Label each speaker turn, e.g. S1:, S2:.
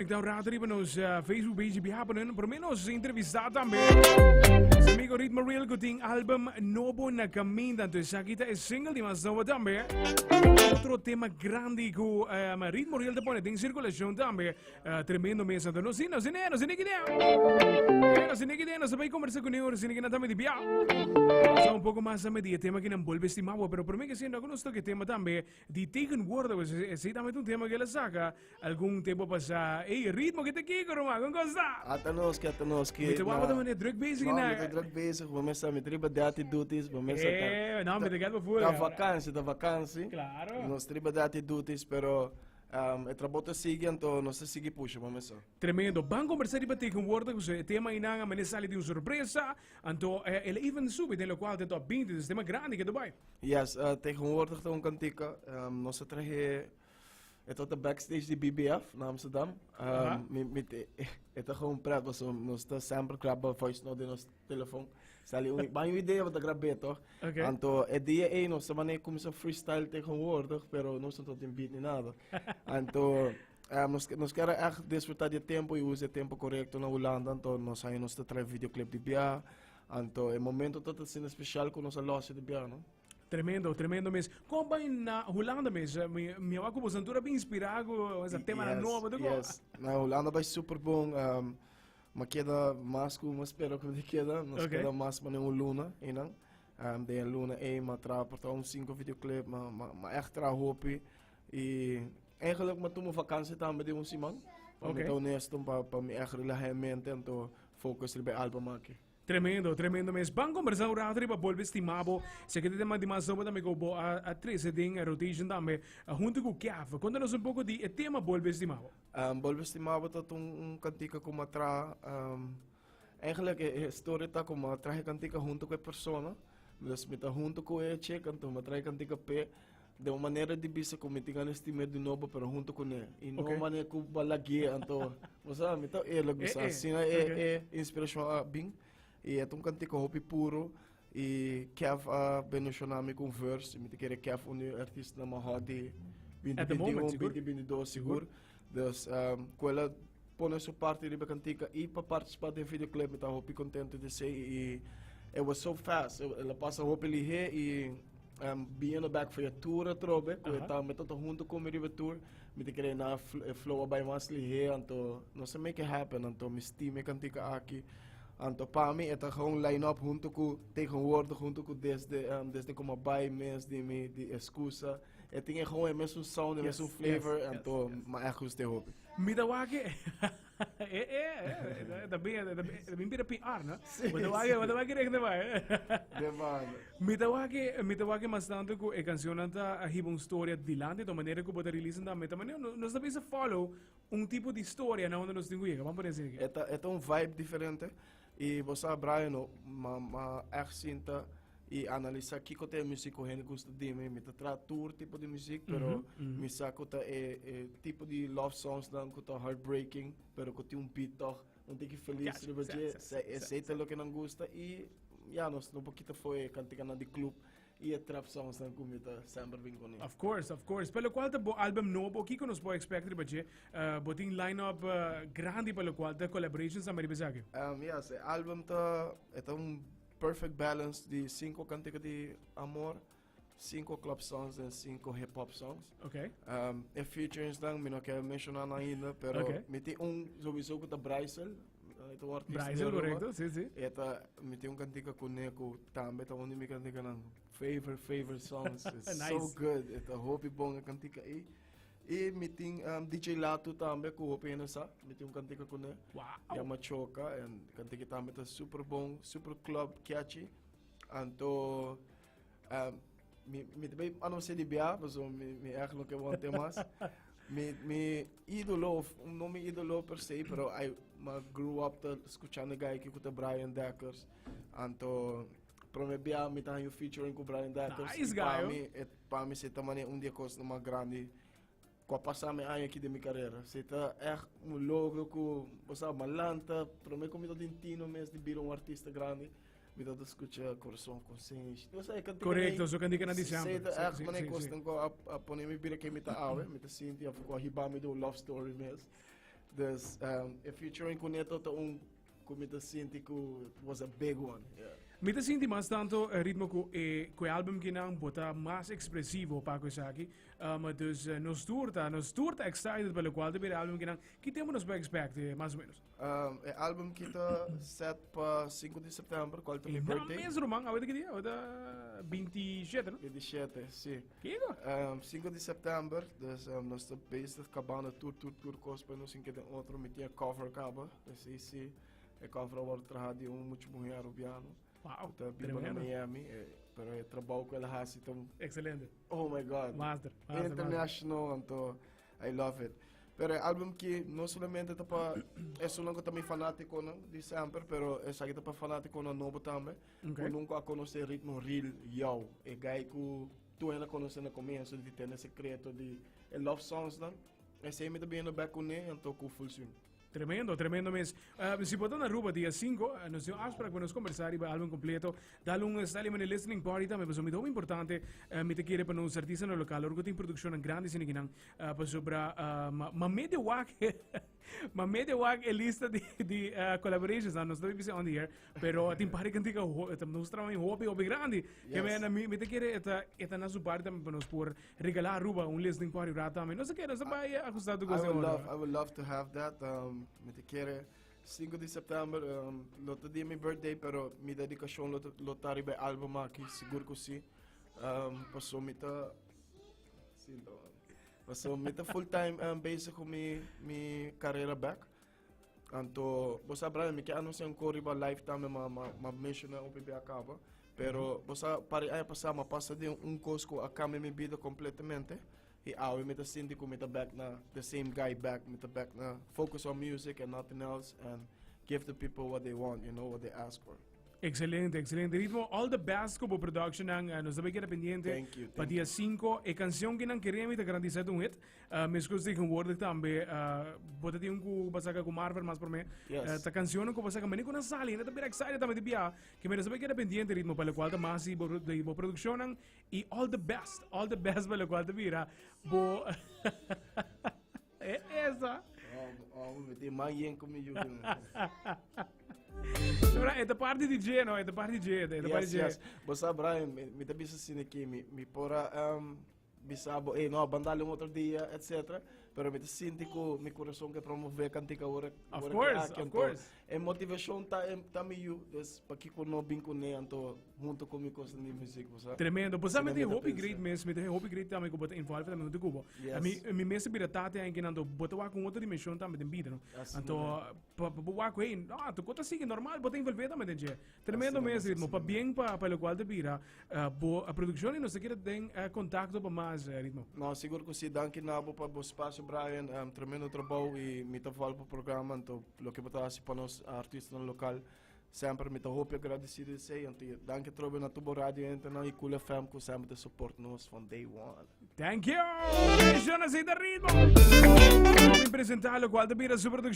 S1: Conecta un rato riba nos Facebook page biaha pa por menos entrevista tambe. Nos amigo Ritmo Real ku tin album nobo na caminda. Entonces esaki ta e single di mas nobo tambe. Otro tema grandi ku um, Ritmo Real te pone den circulacion tambe. Tremendo mes. Entonces nos nos nos nos nos idea. Nos nos idea nos bay conversa con ellos, nos tambe di bia. Sa un poco mas tambe di e tema que nan bolbe estimabo, pero por mí que siendo algunos toque tema tambe di tegenwoordig, pues ese tambe un tema que la saca. Algun tempo pasá. Ey, ritmo ke ta kiko, ruman? Kon kos ta?
S2: Ata nos ki, ata nos ki.
S1: Mi ta wak bo ta manera druk bezig
S2: No,
S1: na.
S2: mi ta druk bezig. Bo mester, mi ta riba dirty duties, bo mester ta.
S1: Eh, no, mi ta get bo full.
S2: Ta vakantie, ta vakantie.
S1: Claro.
S2: Nos ta riba dirty duties, pero um, e trabou ta sigui, anto nos ta sigui pusha, bo mester.
S1: Tremendo. Ban conversa riba tegenwoordig, so e tema einan a mene sali di un sorpresa, anto eh, el even subi den locual den top 20, dus tema grandi ke Dubai.
S2: Yes, uh, tegenwoordig ta un kantika, um, nos a trahe E ta backstage di BBF na Amsterdam. Um, mi, mi te, e ta gewoon pret, paso nos ta sempre graba voice note den nos telefoon. Sali un, ban idea wat grabé toch?
S1: Okay.
S2: Anto e dia ei nos ta mane kumisa freestyle tegenwoordig, pero nos no tin beat ni nada. Anto um, nos, nos kere echt disfrutar di tempo y usa e tempo correcto na Hulanda, anto nos haña nos ta trae videoclip di bia. Anto e momento ta asina special ku nos a los di bia, no?
S1: Tremendo, tremendo mes. Kon bai na Hulanda mes? Mi, mi awa ku boso tura bin inspirá ku esa tema na
S2: Yes,
S1: nobo, tuko.
S2: Yes. Na Hulanda bai super bon. Um, ma keda mas ku ma spera ku mi keda. Nos keda mas mane un luna einan. Um, den e luna ei ma traha por ta un cinco videoclip, ma, ma, ma echt traha hopi. I eigenlijk ma tuma vakantie tambe di un siman. Pa mi ta honesto, pa, pa mi echt relaha e mente, anto focus riba e album aki.
S1: Tremendo, tremendo mes. Ban conversa un rato riba Bolbe Stima Bo. Esaki ta tema di mas nobo tambe cu bo a a trece den e rotation tambe hunto cu Kev. Conta nos un poco di e tema Bolbe Stima Bo.
S2: Um, Bolbe Stima Bo ta un, un cantica cu m'a traha. Um, eigenlijk e, e story ta cu m'a traha e cantica hunto cu e persona. Dus mi ta hunto cu e chick, anto m'a traha e cantica p'e. Den un manera di bisa cu mi tin gana stim'é di nobo, pero hunto cu ne. Y no manera cu bo a lagu'é, anto, bo sa, mi ta eerlijk bisa, asina e, e inspiracion a bin. Y e ta un cantica hopi puro. Y Kev a bendicioná mi cu un verse. Y mi ta kere Kev un di e artistanan mas hot di binti
S1: At the
S2: binti
S1: moment,
S2: un,
S1: sigur.
S2: binti binti dos, sigur. Dus, cu el a pone su parti riba e cantica y pa participa den videoclip, mi ta hopi contento di esey. Y it was so fast, el a pasa hopi lihé y Um, being back for your tour atrobe, ku e tambe ta hunto ku mi riba tour, mi ta kere na e flow a bai mas lihé, anto nos a make it happen, anto mi stima e kantika aki. Anto pa mi e ta gewoon line up hunto ku tegenwoordig, hunto ku desde, um, desde ku mi a bai mes di mi di excusa. E tin e gewoon e mesun sound, e mesun flavor, anto mi a echt gusta e hopi.
S1: Mi ta wak e e e ta bin ta bin bira PR no?
S2: Sí,
S1: Bo ta wak bo ta wak direct bai.
S2: De banda.
S1: Mi ta wak mi ta wak mas tanto ku e cancionnan ta a hiba un storia dilanti to manera ku bo ta release nan ta manera nos ta bisa follow un tipo di storia na unda nos tin ku yega. Ban pone asina
S2: E ta e ta un vibe diferente y bo sa Brian no ma ma echt sinta y analisa kiko ta e music ku hende gusta di mi. Mi ta traha tur tipo di music, pero mi sa ku ta e e tipo di love songs nan ku ta heartbreaking, pero ku tin un beat tog, un tiki felis riba dje. Esei ta loke nan gusta y ya nos no por kita for e kantikanan di club y e trap songs nan ku mi ta semper bin kuné.
S1: Of course, of course. Pa lokual ta bo album nobo, kiko nos por expect riba dje? Bo tin line up grandi pa lokual ta collaborations tambe riba esaki?
S2: Yes, e album ta e ta un Perfect balance di cinco cantica di amor, cinco club songs en cinco hip hop songs. E featurings dan, mi no ke menciona nan ainda, pero mi tin un sowieso ku ta Brycel, e ta un artista di
S1: Brycel,
S2: Aruba.
S1: correcto, sí, sí.
S2: E ta, mi tin un cantica kuné ku tambe ta un di mi canticanan favorite, favorite songs. It's so good, e ta hopi bon e cantica ei. I mi tin um, DJ Latu tambe ku hopi hende sa. Mi tin un kantika kuné. Yama Choka. En kantika tambe ta super bon, super club catchy. Anto um, mi mi te bay anuncia di bia, paso mi mi echt no ke wante mas. Mi mi ídolo, of no mi ídolo per se, pero I ma grew up ta escuchando guy ki ku ta Brian Dekkers. Anto prome bia mi ta haña featuring ku Brian Dekkers.
S1: Nice
S2: I pa
S1: guy, oh.
S2: mi e Pa mi se ta manera un di e kosnan mas grandi ku a pasa mi aña aki den mi karera. Se ta ègt un logro ku, bo sa, mi a lanta, promé ku mi ta tin tino mes di bira un artista grandi, mi tabata skucha Corazon con Senshi. Bo sa, e kantika
S1: Korekto, so kantikanan di semper.
S2: Se ta ègt manera e kosnan ku a pone mi bira ken mi ta awe. Mi ta sinti ku a hiba mi den un love story mes. Dus e featuring ku Neto ta un ku mi ta sinti ku was a big one. Yeah.
S1: Mi ta sinti mas tanto ritmo ku e ku e album kinan bo ta mas expresivo pa ku esaki. Dus nos tur ta excited pa lokual ta bira e album kinan. Ki tempo nos por expect mas o menos?
S2: E album ki ta set pa 5 di september, cual ta mi birthday.
S1: Mes ruman, awe ta ki dia? Awe ta 27, no?
S2: 27, si.
S1: Kiko?
S2: 5 di september, dus nos ta bezig kabando tur tur tur kos pa nos sin keda otro. Mi tin e cover kaba, dus ei si. E cover a wòrdu traha di un mucha muhé arubiano.
S1: Wow,
S2: Ta biba na Miami, pero e trabou ku el a hasi ta un...
S1: Excelente.
S2: Oh my God.
S1: Master, master,
S2: International, anto I love it. Pero e album ki no solamente ta pa esunnan ku ta mi fanátikonan di semper, pero esaki ta pa fanátikonan nobo tambe.
S1: Okay.
S2: Ku nunka a konosé Ritmo Real Yow. E guy ku tur hende a konosé na komienso di Tene Secreto, di e love songsnan. Esei mi ta biniendo bèk kuné anto ku Full Swing.
S1: Tremendo, tremendo mes. Si bo ta na Aruba dia 5, nos tin un afspraak pa nos conversa riba e album completo. Dal un style mane listening party tambe, pasobra mi ta hopi importante, mi ta kere pa nos artistanan local, ora cu tin produccionnan grandi asina kinan, pasobra ma medio wak, ma medio wak e lista di collaborations nan, nos ta bisa on the air, pero tin par di cantica nos traha hopi, hopi grandi. Ke
S2: Yes.
S1: mi ta kere e ta na su parti tambe pa nos por Regalá Aruba un listening party rato tambe. No sé qué, no se bai ajustá tu
S2: I
S1: cosa
S2: would
S1: otro.
S2: love, I would love to have that. Mi te kere 5 di september, lo ta dia mi birthday, pero mi dedicacion lo ta riba e album aki, sigur cu si. Paso mi ta, sinta man. Paso mi ta full time bezig cu mi carera back. Anto, bo sa Brian, mi ke anuncia un ko riba live tambe, ma menciona un pipi a caba. Pero, bo sa, pari aña pasá, ma pasa den un kos ku a kambia mi bida kompletamente. I awe mi ta sinti ku mi ta back na the same guy back. Mi ta back na focus on music and nothing else and give the people what they want, what they ask for.
S1: Excelente, excelente. Ritmo, all the best ku bo productionnan. Nos ta bay keda pendiente
S2: Thank you,
S1: pa
S2: thank
S1: dia
S2: you.
S1: 5. E cancion ki nan kere mi ta garantisa ta un hit. Meskos tegenwoordig tambe, bo ta tin un ku bo saka ku Marvel mas promé.
S2: Yes.
S1: Ta cancionnan ku bo saka manera ku nan sali, hende ta bira excited tambe di bia. Ke mi ta keda pendiente ritmo pa lokual ta mas di bo di bo produccionnan i all the best, all the best pa lokual ta bira bo E esa.
S2: Oh, oh, mi tin man yen ku mi yu.
S1: Ora, e ta parti di dje, no? E ta parti di dje, e ta parti
S2: Yes,
S1: di dje.
S2: yes. Bo sa, Brian, mi ta bisa asina aki, mi por a bisa bo, ey, no, ban dale un otro dia, etcetera. Pero mi ta sinti ku mi kurason ke promove kantika ora
S1: Of
S2: ora ke
S1: course,
S2: aki,
S1: of
S2: anto
S1: course.
S2: E motivashon ta ta mi yu, dus pakiko no bin kuné anto hunto ku mi kosnan di muzik, bo sa?
S1: Tremendo. Bo sa
S2: Asina
S1: mi ta
S2: mi ta
S1: hopi
S2: pensa.
S1: great mes, mi ta hopi great tambe ku bo ta involve tambe hunto ku bo.
S2: Yes.
S1: Mi mes a bira tata en kinan, anto bo ta wak un otro dimension tambe den bida, no?
S2: Asina
S1: Anto
S2: mes.
S1: pa bo wak ku, hey, no, anto ku ta sigui normal, bo ta involve tambe den dje. Tremendo
S2: Asina
S1: mes
S2: mes,
S1: ritmo.
S2: asina
S1: Pa bien pa lokual ta bira bo produccion y nos ta keda den contacto pa mas ritmo.
S2: No, sigur ku si. Danki na bo pa bo spasio, Brian. Tremendo trabou y mi ta volg bo programa, anto loke bo ta hasi pa nos artistanan lokal semper mi ta hopi agradecido di esei. Anto danki atrobe na tur bo radio hentenan y Cool FM ku semper ta support nos from day one.
S1: Thank you! Jonas y Ritmo! Mi presenta lokual ta bira su produccion.